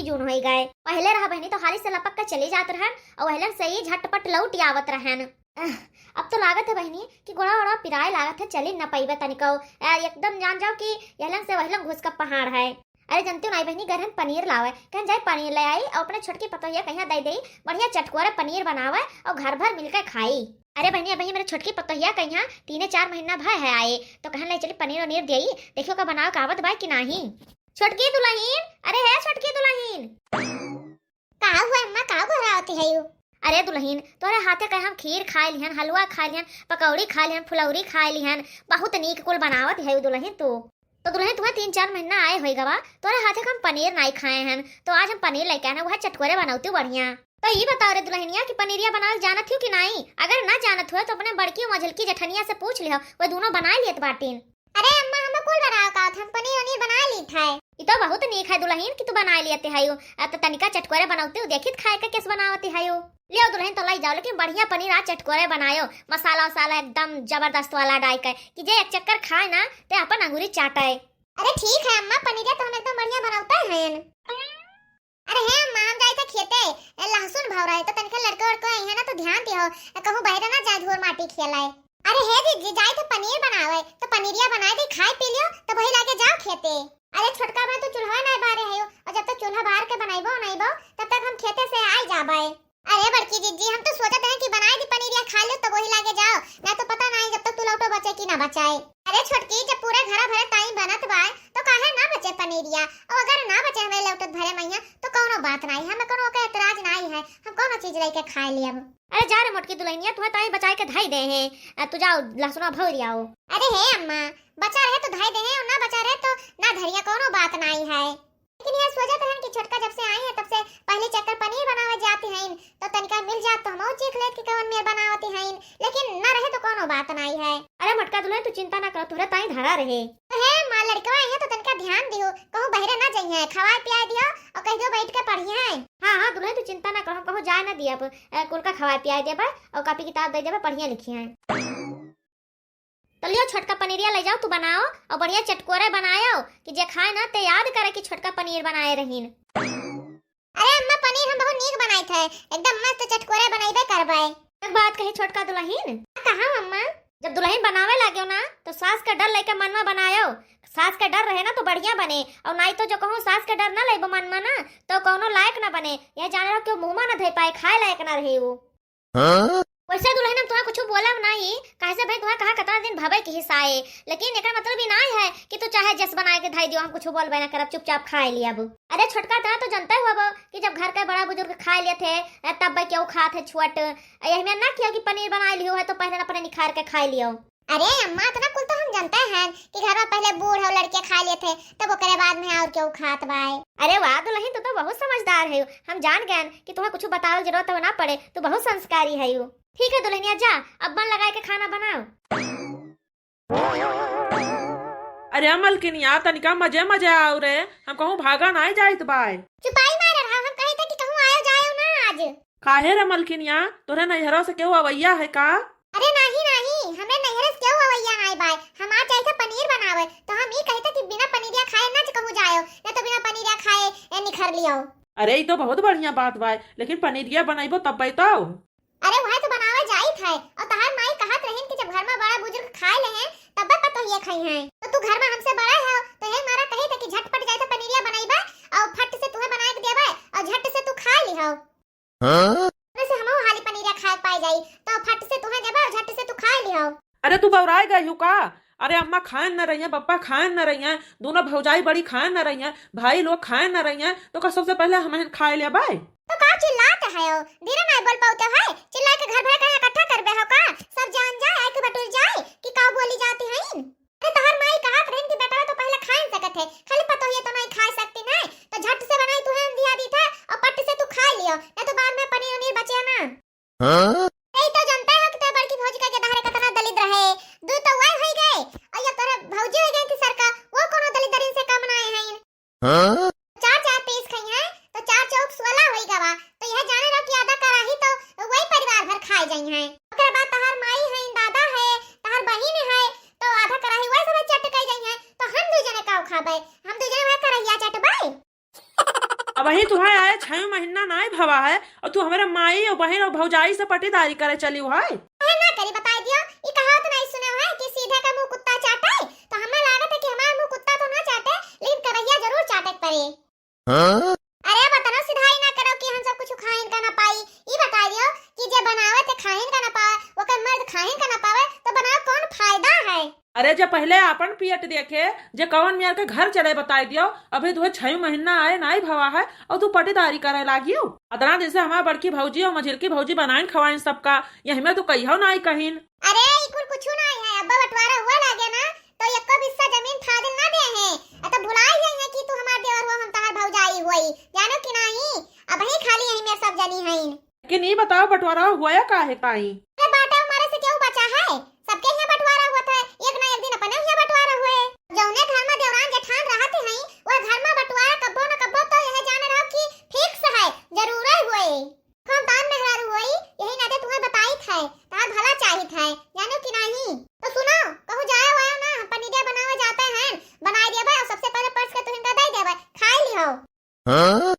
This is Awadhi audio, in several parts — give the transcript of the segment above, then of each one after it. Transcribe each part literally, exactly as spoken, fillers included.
जून होइ गए। पहिले रहा बहिनी तो हाली से लपक के चली जात रहन और वहलन से ही झटपट लौट आवत रहन। अह, अब तो लागत है बहिनी कि गोड़ा ओड़ा पिराए लागत है, चली न पइबे तनिको। अ, एकदम जान जाओ कि यहलन से वहलन घुस का पहाड़ है। अरे जनतियो नाई बहिनी, गरहन पनीर लावे, कहन जाए पनीर ले आई और अपने छोटकी पतोहिया कहिया दे दे, बढ़िया चटकोरे पनीर बनावे और घर भर मिलके खाई। अरे बहिनी, अबही मेरे छोटकी पतोहिया कहिया तीने चार महीना भय है आए, तो कहन ले चली पनीर वनीर देई, देखियो का बनावे का आवत बा कि नाही। छोटकी दुलहिन, अरे हे छोटकी दुलहिन। का हुआ अम्मा, का गोहरावती है यू? अरे दुलहिन, तोरे हाथे का हम खीर खाए लिहन, हलवा खाए लिहन, पकौड़ी खाए लिहन, फुलौरी खाए लिहन, बहुत नीक कुल बनावत है यू दुलहिन तू। तो दुलहिन, तुम्हें तीन चार महीना आए होई गवा, तोरे हाथे का हम पनीर नाई खाए हन, तो आज हम पनीर लेके आए हैं, वह चटकोरे बनौती बढ़िया। तो ई बताओ रे दुलहिनिया कि पनीरिया बनावल जानत हो कि नाई? अगर ना जानत हो तो अपने बड़की और मझलकी जेठनिया से पूछ लिहो, वो दोनों बनाए लियत बाटिन। अरे अम्मा, हम कुल बनाओ का, हम पनीर वनीर बना ली था। ई तो बहुत नीक है दुलहिन कि तू बनाए लियत है यू। अब तो तनिका चटकोरे बनौती हूँ, देखित खाए के कैसे बनावती है यू। लियो दुलहिन तो लाई जाओ, लेकिन बढ़िया पनीर आज चटकोरे बनायो, मसाला वसाला एकदम जबरदस्त वाला डाल के, कि जे एक चक्कर खाए ना ते अपन अंगूरी चाटे। अरे ठीक है अम्मा, पनीरिया तो हम एकदम बढ़िया बनावते हैं। अरे हे अम्मा, हम जाई थे खेते, ए, लहसुन भाव रहे, तो तनिका लड़के वड़के आई है ना, तो ध्यान दियो, ए, कहूँ बहरे ना जाए धूर माटी खेलाए। अरे हे दीदी, जाई थे पनीर बनावे, तो पनीरिया बनाए दे, खाए पी लियो, तो वही लागे जाओ खेते। अरे छोटका भाई, तू चूल्हा ना बारे है, और जब तक चूल्हा बार के बनाइबो, बनाइबो, तब तक हम खेते से आई जाबे। अरे बड़की जीजी, हम तो सोचत हैं कि बनाए दी पनीरिया खा लो, तब वही लागे जाओ, ना तो पता नहीं जब तक तू लौटो बचे कि ना बचाए। अरे छोटकी, जब पूरे घरा भरे ताई बनत बाय, तो काहे ना बचे पनीरिया? और अगर ना बचे हमें लौटत भरे मैया, तो कौनो बात नहीं, हमें कौनो के एतराज नहीं है, हम कौनो चीज लेके खाए लियब। अरे जा रे मोटकी दुलहिनिया, तुम्हें ताई बचाए के धाई दे हैं, आ, तू जाओ लहसुना भौरी आओ। अरे हे अम्मा, बचा रहे तो धाई दे हैं, और ना बचा रहे तो ना धरिया, कौनो बात नहीं है। लेकिन यह सोचत रहन कि छोटका जब से आई है, तब से पहले चक्कर पनीर बनावे जाती हैं, तो तनिका मिल जात तो हमहू चीख लेत कि कवन मेर बनावती हैं, लेकिन न रहे तो कोनो बात नाई है। अरे मोटका दुलहिन, तू चिंता ना कर, तुहरे ताई धरा रहे। तो हे माँ, लड़कवा आई है तो तनिका ध्यान दियो, कहूँ बहरे ना जइहे, खवाए पियाए दियो और कह दियो बैठ के पढ़िहे। हाँ हाँ दुलहिन, तू चिंता ना कर, हम कहूँ जाए ना दियब, ए, कुल का खवाए पियाए देबे और कॉपी किताब दे देबे, पढ़िए लिखिए। तो लियो छोटका पनीरिया ले जाओ, तू बनाओ और बढ़िया चटकोरे बनायो कि जे खाए ना ते याद करे कि छोटका पनीर बनाए रहीन। अरे अम्मा, पनीर हम बहुत नीक बनाई थे, एकदम मस्त चटकोरे बनैबे करबै। एक बात कही छोटका दुलहिन। कहा अम्मा? जब दुलहिन बनावे लाग्यो ना तो सास का डर लेके मन में बनायो। सास का डर रहे ना तो बढ़िया बने, और नाई तो जो कहूँ सास का डर ना लेबो मन में ना तो कौनो लायक ना बने। यह जाने रहो कि मुँह में ना धे पाए, खाए लायक ना रहे वो। हाँ? वैसे दुलहिन, हम तुहा कुछ बोलब नाही, काहे से भाई तुहा कहा कितना दिन भवे के हिस्सा है, लेकिन एकर मतलब ई नाही है कि तू चाहे जस बनाए के धाई दियो, हम कुछ बोलबे ना करब, चुपचाप खाए लियब। अरे छोटका, तना तो जनते हुआ बा कि जब घर के बड़ा बुजुर्ग खाए लेत है, तब भाई केहू खात है छोट। यही में ना किया कि पनीर बनाए लियो है तो पहले अपने निखार के खाए लियो। अरे अम्मा, इतना कुल तो हम जनते हैं कि घर में पहले बूढ़ और लड़के खाए लेत है, तब ओकरे बाद में और केहू खात बाय। अरे वाह दुलहिन, तू तो बहुत समझदार है, हम जान गए कि तुम्हें कुछ बतावल जरूरत हो ना पड़े, तू बहुत संस्कारी है। ठीक है दुलहिनिया, जा अब मन लगाए के खाना बनाओ। अरे मलकिनिया, तनिका मजे मजे आओ रे, हम कहूँ भागा नाई जाइत बाय। चुपाई मारे रहा, हम कहे थे कि कहूँ आयो जायो ना आज। काहे रे मलकिनिया, तोरे नैहरा से केहू अवैया है का? अरे नाही नाही, हमरे नैहरे से केहू अवैया नाई बाय, हम आज जाइत है पनीर बनावे, तो हम ई कहे थे कि बिना पनीरिया खाए ना कहूँ जायो, ना तो बिना पनीरिया खाए ए, निखर लियो। अरे ई तो बहुत बढ़िया बात बाय, लेकिन पनीरिया बनैबो तब तो। अरे वह तो बनावे जाइत है, और तहार माई कहत रहिन कि जब घर में बड़ा बुजुर्ग खाए ले हैं, तब पतोहिए खाई हैं। तो तू घर में हमसे बड़ा है, तो हे मारा कही थे कि झटपट जाए तो पनीरिया बनाई बा, और फट से तुम्हें बनाए के देबे, और झट से तू खा ली हो। हाँ? वैसे हमहू हाली पनीरिया खाए पाए जाई, तो फट से तुम्हें देबे, और झट से तू खा ली हो। अरे तू बौराए गई हो का? अरे अम्मा खाएन न रहिया, पप्पा खाएन न रहिया, दोनों भौजाई बड़ी खाएन न रहिया, भाई लोग खाएन न रहिया, तो का सबसे पहले हमहन खाए लेबै? तो का चिल्लात है हो? धीरे नाई बोल पाउत है? चिल्लाए के घर भर का इकट्ठा करबे हो का? सब जान जाए, आए के बटुर जाए कि का बोली जाती है। अरे तोहर माई कहत रहिन कि बेटवा तो पहले खाए सकत है, खाली पतोहिए तो नाई खाए सकती नाई, तो झट से बनाई तुहे हम दिया दी थे और पट से तू खा लियो, नहीं तो बाद में पनीर उनीर बचे ना। हाँ? यही तो जनता है कि तोर बड़की भौजी का के दहरे कितना दलिद्र रहे। दू तो वह हो गए, और ये तोरे भौजी हो गए थी सरका, वो कोनो दलिद्र इनसे कम ना है। हाँ? चार चार पीस खाई हैं, तो चार चौक सोलह हो गवा। तो यह जाने रहो कि आधा कराही तो वही परिवार भर खाए जाई हैं। ओकरे बाद तहार माई है, दादा है, तहार बहिन है, तो आधा कराही वही सब चट कई जाई हैं। तो हम दू जने का खाबे? हम दू जने वह करहिया चटबे। अबहीं तुहैं आए छह महीना नाहीं भवा है, अउर तू हमरे माई अउर बहिन अउर भौजाई से पटीदारी करे चलिउ है। काहे ना करी, बताइ दियो, ई कहावत नाहीं सुने है कि सीधे का मुँह कुत्ता चाटे? तो हमें लागत है कि हमार मुँह कुत्ता तो ना चाटे, लेकिन करहिया जरूर चाटे के पड़े। हाँ? अरे, अब अतना सिधाई ना करो कि हम सब कुछ खाइन का ना पाई। ई बताइ दियो कि जे बनावे ते खाइन का ना पावे, ओकर मर्द खाइन का ना पावे, तो बनावे कौन फायदा है? अरे, जे पहिले आपन पेट देखे, जे कवन मेर के घर चले, बताइ दियो। अबहीं तुहैं छह महीना आए नाहीं भवा है, अउर तू पटीदारी करे लागिउ। अतना दिन से हमार बड़की भौजी अउर मझिलकी भौजी बनाइन खवाइन सबका, यही में तू कहियो नाहीं कहिन। अरे, ई कुल कुछु नाहीं है। अब्बा बंटवारा हुआ लागे ना, तो एको हिस्सा जमीन फाजिल ना दे हैं। आ तो भुलाई गई है कि तू हमार देवर हुआ, हम तहार भौजाई हुई। जानो कि नाहीं, अबहीं खाली यही में सब जनी हईन। लेकिन ई बताओ, बंटवारा हुआ या काहे ताई? अरे, बाँटे मारे से केहू बचा है? सबके यहाँ बंटवारा हुआ था, एक ना एक दिन अपने यहाँ बंटवारा हुए। जौने घर में देवरान जेठान रहत हईं, वह घर में बंटवारा कब्बो न कब्बो तो यह जाने रहो कि fix है, जरूर हुए। खानदान मेहरारू होई, यही नाते तुहैं बताइत है, तहार भला चाहित है, जानो कि नाहीं। तो सुनो, कहूँ जाए वायो ना, हम पनीरिया बनावे जाते हैं, बनाइ देबे अउर सबसे पहिले परस के तुहिन का दइ देबे, खाइ लिहो। हाँ?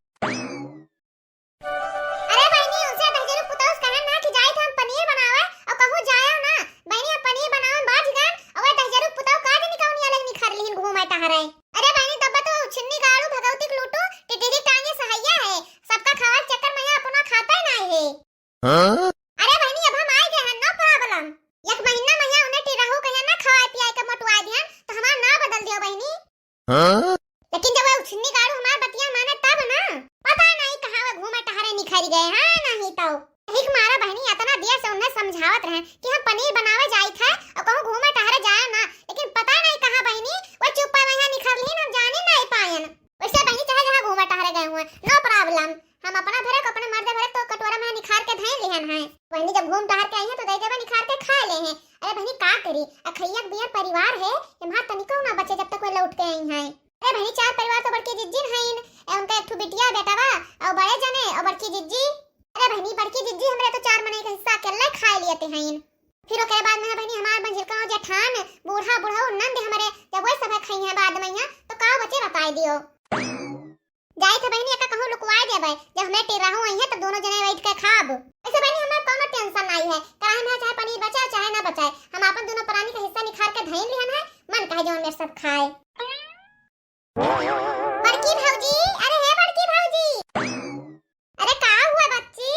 अरे बहिनी, उनसे दहिजरू पुतौह से कहे ना कि जाइत हम पनीर बनावे, अउर कहूँ जाए ना, बहिनी, हम पनीर बनावे बाझ गए, अउर वह दहिजरू पुतौह का जनी कौनी अलग निखर लिहिन घूमे टहरे। अरे बहिनी, तब तो छिन्नी गाड़ू भगवती के लूटू, टिटिरी टांगे सहैया है, सबका खवाए के चक्कर में यहाँ अपना खाता ही नाहीं है। हाँ? अरे बहिनी, अब हम आइ गए हैं, no problem। एक महीना में यहाँ उन्हें टिरहू के यहाँ ना खवाए पियाए के मोटवाए दिहन, तो हमार नाव बदल दियो बहिनी। हाँ? लेकिन जब वो छिन्नी गाड़ू हमार बतिया माने तब ना, पता नाहीं कहाँ वो घूमे टहरे निखर गए, हाँ नाहीं तो। यही के मारा बहिनी, अतना देर से उन्हें समझावत रहे कि हम पनीर बनावे जाइत है अउर कहूँ घूमे टहरे जाए ना, लेकिन पता नाहीं कहाँ बहिनी, वो चुप्पा वहाँ निखर लीन, हम जानी नाहीं पायन। वैसे बहिनी चाहे जहाँ घूमे टहरे गए हुए, no problem। हम अपना भरे को अपने मर्दे भरे तो कटोरा में निखार के धैन लिहन है। बहिनी जब घूम टहर के आई है तो दे देबे निखार के खाए ले हैं। अरे बहिनी का करी, अखैया के बियर परिवार है, एम्हा तनिको ना बचे जब तक वे लौट के आई हैं। अरे बहिनी चार परिवार तो बड़की जिज्जिन हईन, ए उनका एक ठो बिटिया बेटवा अउर बड़े जने अउर बड़की जिज्जी। अरे बहिनी बड़की जिज्जी हमरे तो चार मनई का हिस्सा अकेले खाए लियते हईन। फिर ओकरे बाद में बहिनी हमार मंझिलका जेठान, बूढ़ा बुढ़ऊ नंद हमरे जब वही सब खाई हैं बाद में यहाँ, तो का बचे बताए दियो। जाइत है बहिनी, एका कहूँ लुकवाए देबे, जब हमें टिर्राहू आई है, तब दोनों जने बैठ के खाब। ऐसे बहिनी, हमार कौनो tension नाई है, कढ़ाई में चाहे पनीर बचाए, चाहे ना बचाए, हम आपन दोनों प्राणी का हिस्सा निखार के धइन लिहन है, मन कहे जौन मेर सब खाए। बड़की भौजी, अरे हे बड़की भौजी। अरे का हुआ बच्ची?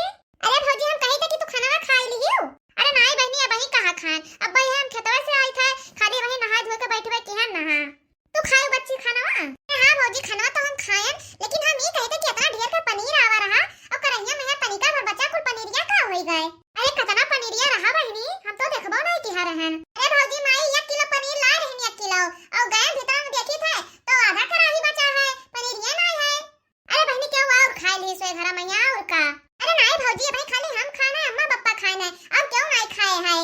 अरे भौजी, हम कही थे कि तू खाना खाए लिहियो? अरे नाई बहिनी, अबहीं कहाँ खाएन, अब भाई हम खेतवा से आई थे, खाली वही नहा धोए के बैठबे किहन नहा। तू खाई बच्ची खानवा? अरे हाँ भौजी, खानवा तो हम खाएन, लेकिन हम ई कही थे कि इतना ढेर का पनीर आवा रहा, और करहिया में है तनिका भर बचा कुल पनीरिया का होई गए? अरे कतना पनीरिया रहा बहिनी, हम तो देखबो नहीं किहा रहन। अरे भौजी, माई एक किलो पनीर लाए रहनी, एक किलो, और गए भीतर में देखी थे तो आधा कढ़ाई बचा है, पनीरिया नहीं है। अरे बहिनी, केहू और खाए ली सोए घरा में और का? अरे नहीं भौजी, भाई खाली हम खाना है, अम्मा पप्पा खाए है, और केहू नहीं खाए है।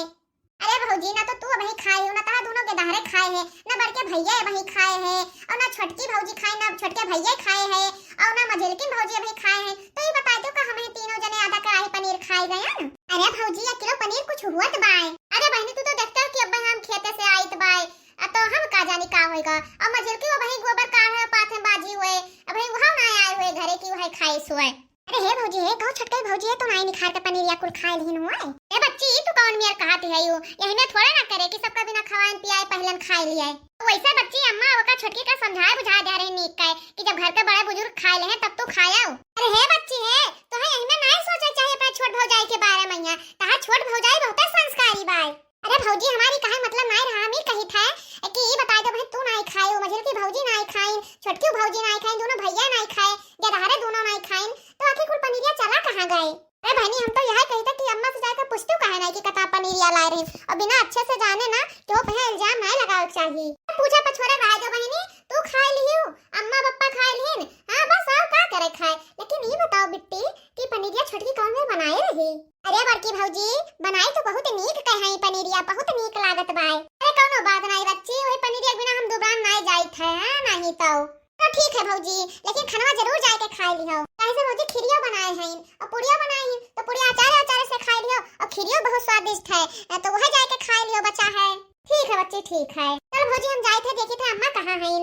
अरे भौजी, ना तो तू अबहीं खाए हो, ना तहा दोनों गेदहरे खाए है, ना बड़के भैया अबहीं खाए है, और ना छोटकी भौजी खाए, ना छोटके भैया खाए है, और ना मझिलकिन भौजी अबहीं खाए है। तो ये बताई दो का हम ही तीनों जने आधा कढ़ाई पनीर खाए गए हैं? अरे भौजी, एक किलो पनीर कुछ हुअत बाय। अरे बहिनी, तू तो देखते हो कि अब हम खेते से आइत बाय, अब तो हम का जानी का होएगा। अब मझिलकी वो वही गोबर काढ़े पाथे बाजी हुए, अब वही वहाँ ना आए हुए घरे की वही खाए सोए। अरे हे भौजी, हे कहूँ छोटकई भौजी है तो नाई निखार के पनीरिया कुल खाए लिहिन हुआ। ए बच्ची, ई तू कौन मेर कहाती है यू? यही में थोड़े ना करे कि सबका बिना खवाए पियाए पहलन खाए लियाए। वैसे बच्ची, अम्मा ओका छोटकी का समझाए बुझाए दे रही नीक का कि जब घर के बड़े बुजुर्ग खाए ले हैं तब तू खाए आओ। अरे हे बच्ची हे, तो है यही में नाई सोचे चाहिए अपने छोट भौजाई के बारे में। यहाँ तहार छोट भौजाई बहुते संस्कारी बाय। अरे भौजी, हमारी कहे मतलब नाई रहा, हम ई कही थे कि ई बताए दो भाई, तू नाई खाए, मझिलकी भौजी नाई खाइन, छोटकी भौजी नाई खाइन, दोनों भैया नाई खाए, गेदहरे दोनों नाई खाइन, तो आखिर कुल पनीरिया चला कहाँ गए? अरे बहनी, हम तो यह कही थे कि अम्मा से जाकर पूछतू काहे नाई कि कता पनीरिया लाए रही, और बिना अच्छे से जाने ना केहू पे इल्जाम नाई लगावे के चाहिए। पूछा पछोरा रह जा बहनी, तू खाए लियो, अम्मा पप्पा खाए लिहिन, हाँ बस और का करे खाए। लेकिन ई बताओ बिट्टी कि पनीरिया छोटकी कौन में बनाए रही? अरे बड़की भौजी, बनाई तो बहुत नीक कहे हैं पनीरिया, बहुत नीक लागत बाय। अरे कौनो बात नाई बच्ची, वही पनीरिया के बिना हम दुबरान नाई जाइत है, हाँ, नहीं तो। तो ठीक है भौजी, लेकिन खनवा जरूर जाए के खाए लिहो। काहे से भौजी खीरियो बनाए हैं और पुड़ियो बनाए हैं, तो पुड़िया अचार अचार से खाए लिहो और खीरियो बहुत स्वादिष्ट है, तो वह जाए के खाए लिहो, बचा है। ठीक है बच्ची, ठीक है। चल भौजी, हम जाए थे, देखी थे अम्मा कहाँ हैं।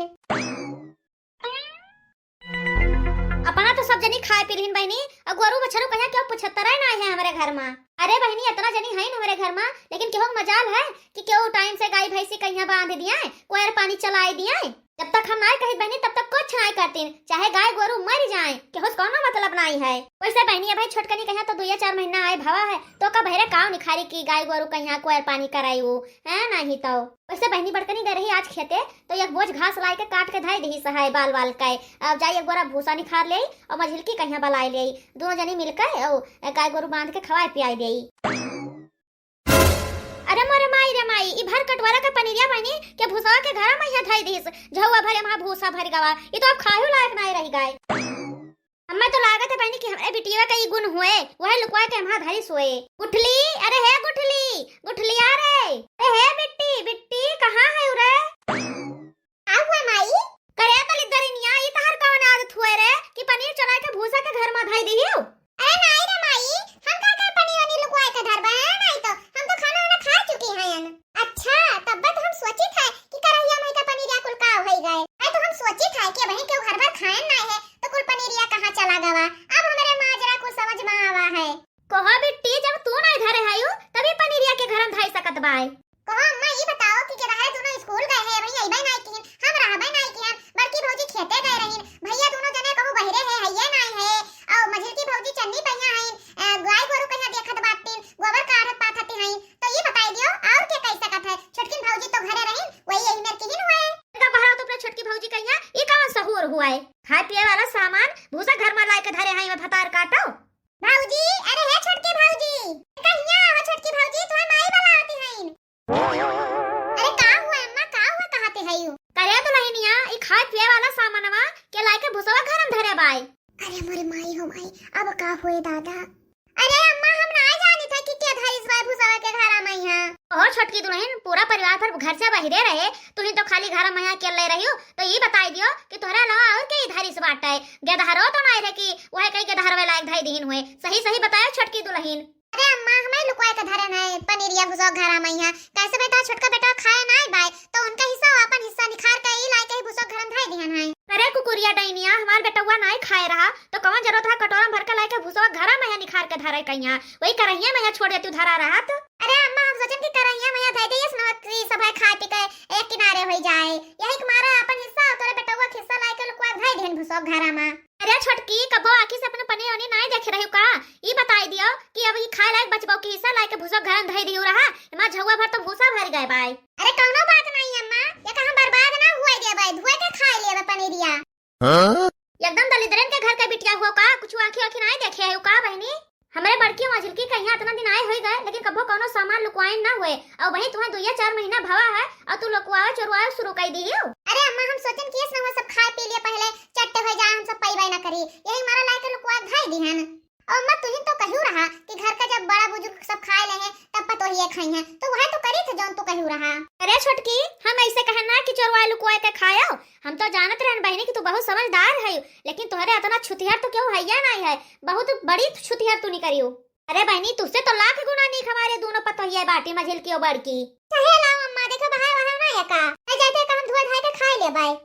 अपना तो सब जनी खाए पी लिहिन बहिनी, अउ गोरू बछरू कहिया केहू पूछत रहे ना है हमरे घर मा। अरे बहिनी, इतना जनी है हमरे घर मा, लेकिन केहू के मजाल है कि केहू टाइम से गाय भैंसी कहिया बांध दिए, कोयर पानी चलाए दिए। जब तक हम नाय कहित बहिनी, तब तक कुछ नाय करतीन, चाहे गाय गोरू मर जाए, केहू से कौनो मतलब नाय है। वैसे बहिनी, अबही छोटकनी कहिया तो दुइया चार महीना आए भवा है, तो का बहिरे काव निखारी की गाय गोरू कहिया कोयर पानी कराई उ, है नहीं तो। वैसे बहिनी बड़कनी गए रही आज खेते, तो एक बोझ घास लाए के काट के धई दिहिस है बाल बाल के। अब जाई एक बोरा भूसा निखार ले अउ मझिलकी कहिया बलाए ले, दोनों जनी मिलके अउ गाय गोरू बांध के खवाए पियाए दे। अरे मोरे माई रे माई, ई भर कटोरा के पनीरिया बहिनी के भूसवा के घरा मा हियाँ धई दिहिस, झउआ भरे मा भूसा भर गवा, ई तो अब खाहू लायक नाय रही गाय। हमें तो लागत है बहिनी कि हमरे बिटिया का ई गुण हुए, वह लुकवा के हमार धरिस हुए। गुठली, अरे हे गुठली, गुठलिया रे, अरे हे बिट्टी, बिट्टी कहाँ है रे? का हुआ माई? करे दलिद्दरिनिया, ई तहर कौन आदत हुए रे कि पनीर चुराए के भूसा के घर मा धई दिहियो? अरे नाई रे माई, हम का का पनीर वनीर लुकवाए के धरबे, नाई तो हम तो खाना वाना खा चुकी हैं। अच्छा, तब तो हम सोचित है कि करहिया में का पनीरिया कुल का होई गए। अरे तो हम सोचित है कि बहिन के घर भर खाएन नाई है, तो कुल पनीरिया कहाँ चला गवा। अब हमरे माजरा कुछ समझ में आवा है। कहो बिट्टी, जब तू नाई धरे हयू, तभी पनीरिया के घर हम धई सकत बाय। कहो अम्मा, ई बताओ कि केदहरे दोनों स्कूल गए हैं, अबही अइबे नाई किहिन, हम रहबे नाई किहन, बड़की भौजी खेते गए रहिन, भैया दोनों जने कहूँ बहिरे हैं, हइये नाई है, अउ मझिलकी भौजी चन्नी पहिया हइन, अ, गाय गोरू कहिया देखत बाटिन, गोबर काढ़त पाथत हइन, तो ई बताई दियो, और के कह सकत है, छोटकिन भौजी तो घरे रहिन, वही यही मेर किहिन हुए। का बहरा तो अपने छोटकी भौजी कहिया, ई कौन सहूर हुआ है? खाए पिए वाला सामान भूसा घर में लाए के धरे हैं, मैं भतार काटो। भौजी, अरे हे छोटकी भौजी, कहिया हो छोटकी भौजी, तुम्हार माई वाला आती हइन। अरे का हुआ अम्मा, का हुआ, कहाँ ते हयू? करे दुलहिनिया, ई खाए पिए वाला सामानवा के लाइके भुसवा घर में धरे बाय। अरे मोरे माई हो माई, अब का हुए दादा? अरे अम्मा, हम ना जानी थे कि के धरिस बाय भुसवा के घर में यहाँ। ओहो छोटकी दुलहिन, पूरा परिवार भर घर से बहिरे रहे, तुही तो खाली घर में यहाँ अकेले रहियो, तो ई बताई दियो कि तोहरे अलावा और के ई धरिस बाटे? गेदहरो तो नाई रहे कि वह कहीं गेदहरवे लायक धई दीन हुए। सही सही बतायो छोटकी दुलहिन। अरे अम्मा, हमें लुकवाए के धरे नाई पनीरिया भुसवा घरा में है। कैसे बेटा, छोटका बेटा खाए नाई बाय, तो उनका हिस्सा, अपन हिस्सा निखार के ई लाए के ही भुसवा घर में धई दिहन है। अरे कुकुरिया डैनिया, हमार बेटवा नाई खाए रहा, तो कौन जरूरत रहा कटोरा में भर के लाए के भुसवा घरा में है निखार के धरे कहिया, वही करहिया में है छोड़ देती धरा रहा तो। अरे अम्मा, हम सोचन कि करहिया में है धई दे, ये सुनवत ई सब है खाए पी के एक किनारे हो जाए, यही के मारे अपन हिस्सा और तोरे बेटवा के हिस्सा लाए के लुकवा के धई दिहन भुसवा घरा में। अरे छोटकी, कबो आँखी से अपने पनीर ओनी नाई देखे रहियो का? ई बताई दियो कि अब ई खाए लायक बचबो के हिस्सा लाइके भूसा घर में धई दियो रहा, एमा झउआ भर तो भूसा भर गए बाय। अरे कौनो बात नाई अम्मा, ये का हम बर्बाद ना हुए देबे, धोए के खाए लेबे पनीरिया। हाँ? एकदम दलिद्रन के घर के बिटिया हुआ का? कुछ आँखी आँखी नाई देखे है का बहिनी? हमरे बड़की मझिलकी कहिया इतना दिन आए होई गए, लेकिन कबो कौनो सामान लुकवाइन ना हुए। और वहीं तुहें दुइया चार महीना भवा है और तू लुकवावे चोरवावे शुरू कर दी हो। अरे अम्मा, हम सोचन कि ऐसे हुआ सब खाए पी लिए पहले चट्टे हो जाए, हम सब पैबे ना करी, यही मारा लाए के लुकवा के धई दिहन। और अम्मा, तुहिन तो कहियो रहा कि घर का जब बड़ा बुजुर्ग सब खाए ले हैं, तब पतोहिए खाई हैं, तो वह तो करी थे जौन तू कहियो रहा। अरे छोटकी, हम ऐसे कहन ना कि चोरवाए लुकवाए के खायो, हम तो जानत रहन बहिनी कि तू बहुत समझदार है, लेकिन तोहरे इतना छुतिहर तो केहू हइया नाई है, बहुत बड़ी छुतिहर तू निकरियो। अरे बहिनी, तुझसे तो लाख गुना नीक हमारे दोनों पतोहिया बाटी, मझिलकी और बड़की। चाहे लाओ अम्मा, देखो बाहर वाहर ना है का? नहीं जाते का हम धोए धाए के खाए ले बाय।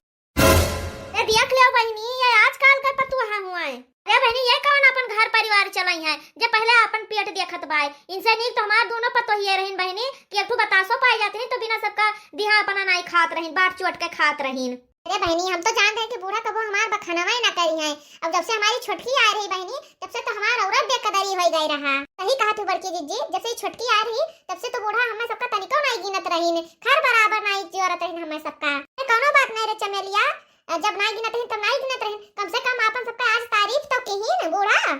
ए देख ले बहिनी, ये आजकल के पतोहा हुआ है। अरे बहिनी, ये कौन अपन घर परिवार चलाई है, जे पहले अपन पेट देखत बाय? इनसे नीक तो हमार दोनों पतोहिए रहिन बहिनी, कि एक ठो बतासो पाए जात नहीं तो बिना सबका दिहा अपना नाई खात रहिन, बांट चोट के खात रहिन। अरे बहिनी, हम तो जानत रहे कि बूढ़ा कबो हमार बखानवा ही ना करी है। अब जब से हमारी छोटकी आ रही बहिनी, तब से तो हमार औरत बेकदरी हो गई रहा। सही कहा तू बड़की जीजी, जब से ई छोटकी आ रही, तब से तो बूढ़ा हमें सबका तनिको नाई गिनत रहीन, घर बराबर नाई जोरत रहीन हमें सबका। ए, कौनो बात नहीं रे चमेलिया, जब नाई गिनत रहीन तब नाई गिनत रहीन, कम से कम आपन सबका आज तारीफ तो किहीन बूढ़ा।